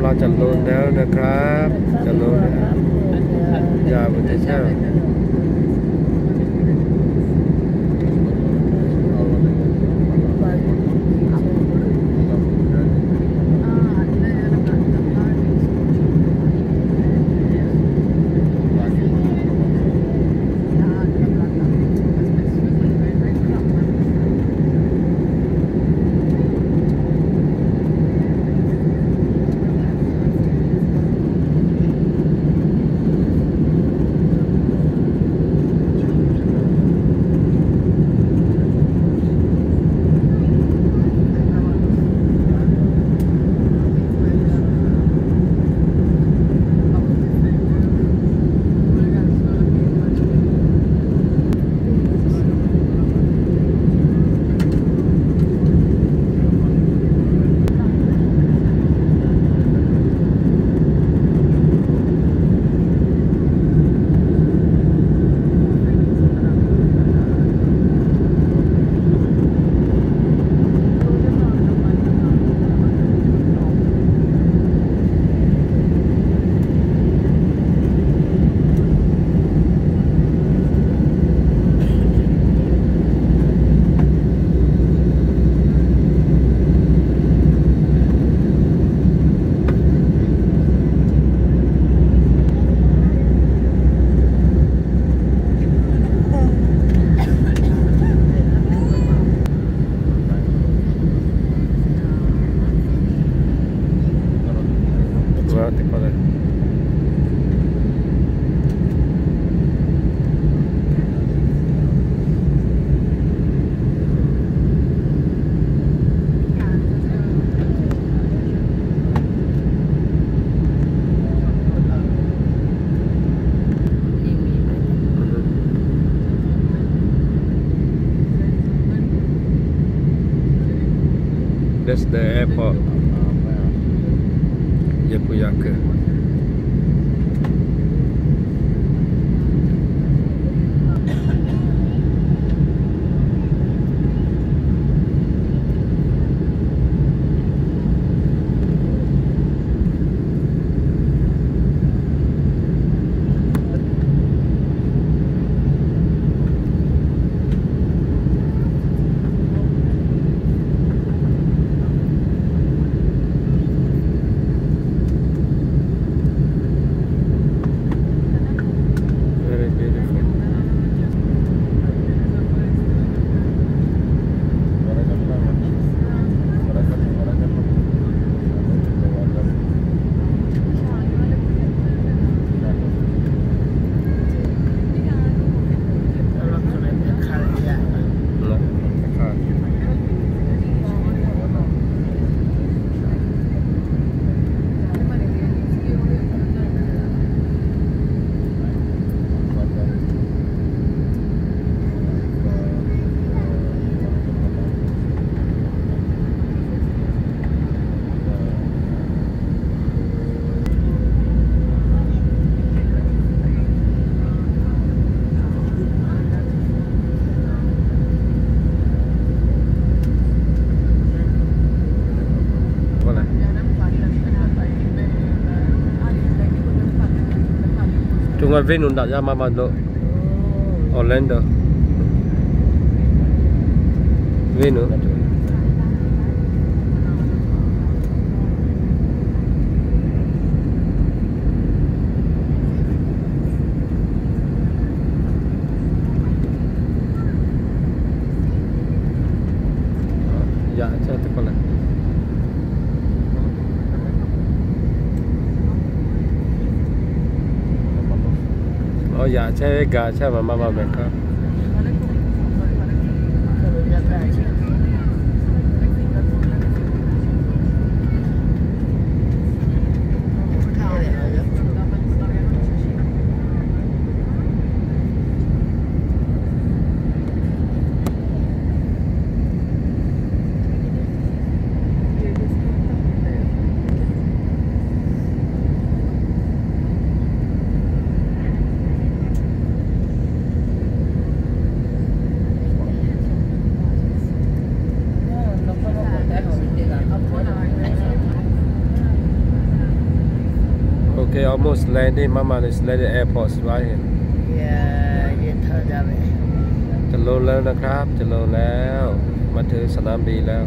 Lo ຈະລົງແລ້ວນະຄັບ ຈະລົງແລ້ວ ຢາວໄປເລີຍ. That's the airport. Yakuyaku. Very beautiful. Cu ngaˬ venˇ nuˬ daꞈ jaˇ maˇ maˇ lo. Orlando. Venˇ nuˬ. Yaꞈ chehˇ teˇ hk'awꞈ leh. Aˬ, yaꞈ chehˇ ve gaˬ chehˇ maˬ maˇ maˇ mehˍ hk'aˇ. Almost landing, มามา is landing, airport จะลงแล้วนะครับ จะลงแล้ว มาถึงสนามบินแล้ว